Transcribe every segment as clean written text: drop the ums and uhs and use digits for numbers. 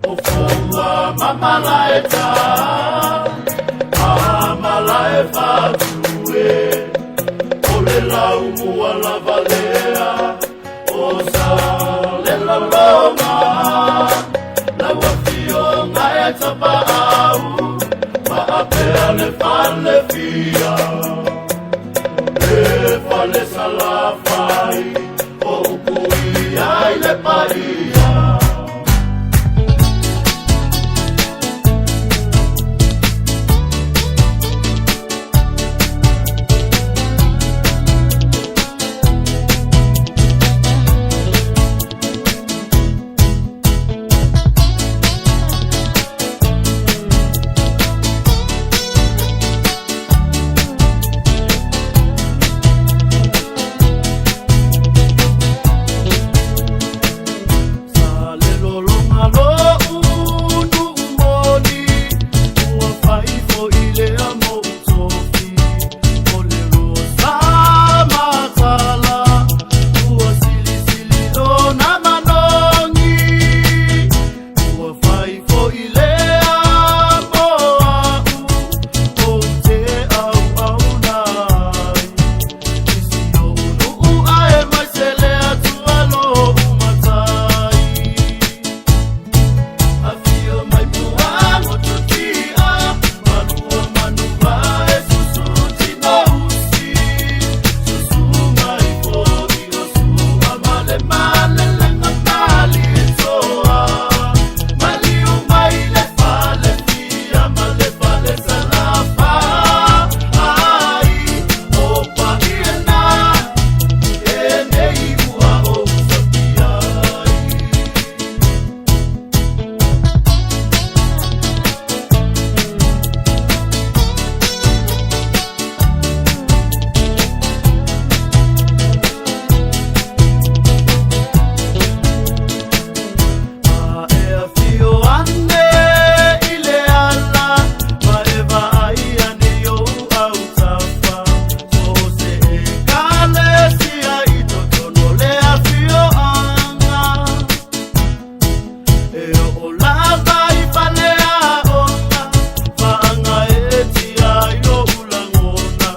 O foua mamala e ta, mamala e fatue. O le laumua lava lea, o sa le lolonga. Lau afioga e tapaau, maapea le falefia. Le fale salafai, o upu ia i le paia. Sa le lolonga lo unu moni, ua fai foi lea mo utofi. O le rosa matala, ua silisili lona manogi. Ua fai foi lea mo au, ou te auauna ai. I si ou nuu ae mai se le Atua lou Matai. Afio mai Puagotutia, malua manuva e susu tinousi. Susu mai foi o sua male malelega malitoa. Maliu mai le falefia ma le fale salafa. Ai, o paia e nei ua ou sapi ai. A e afio ane i le ala, ma e vaai ane i ou autafa. So o se ekalesia i totonu o le afioaga. E oo lava i faleaoga, faagaeetia ai lou lagona.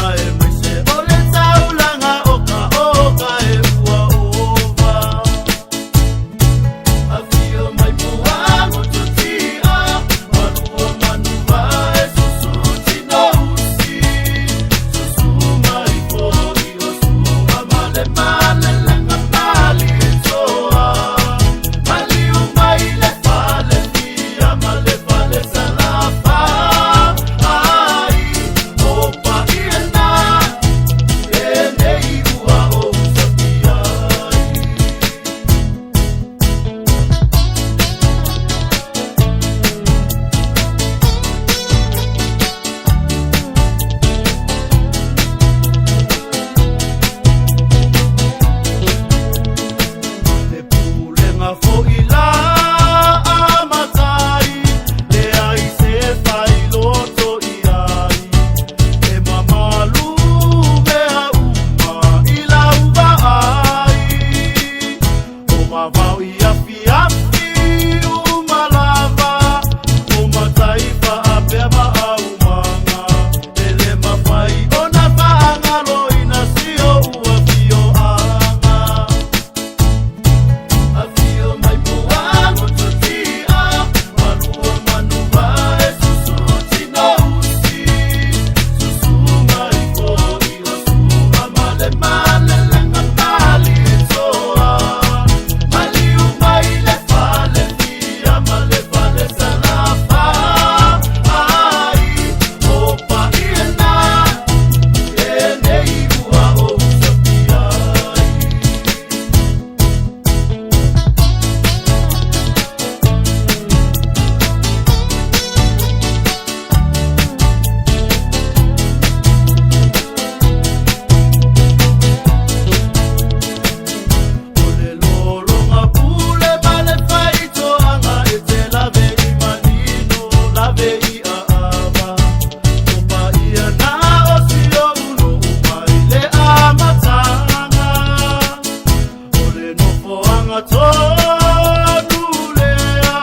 Aemaise o le taulaga okaoka e ua ova. Afio mai Puagotutia, malua manuva e susu tinousi. Susu mai foi o sua male malelega malitoa. Maliu mai le falefia ma le fale salafa. Ai, o paia e nei ua ou sapi ai. Le pulega foi la a matai, leai se failoto i ai. E mamalu mea uma i lau vaai. O vavao i afiafi uma lava, o matai faapea ma aumaga. E le mafai ona faagaloina si ou afioaga. Afio mai Puagotutia, malua manuva e susu tinousi. Susu mai foi o sua male malelega malitoa. Maliu mai le falefia ma le fale salafa. Ai, o paia e nei ua ou sapi ai. O le lologa pule ma le faitoaga e te lave i manino, lave i aava. O paia na o si ou nuu mai le amataga. O le nofoaga tonu lea,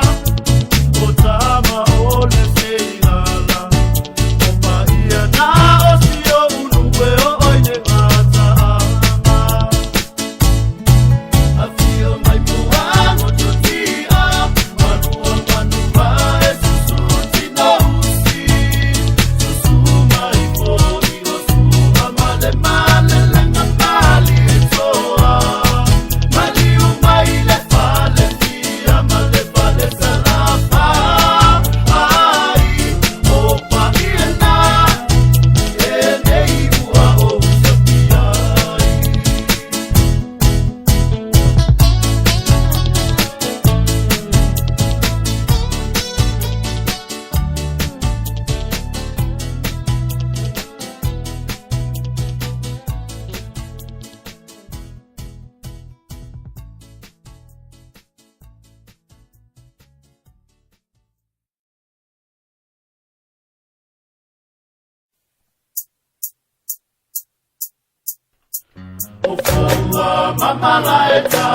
Ua mamalaeta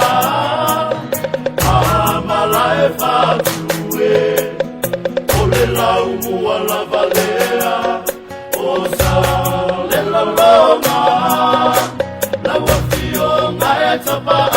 Amalae fatue O le laumua lava lea O sa le loloma Lau afioga e tapa.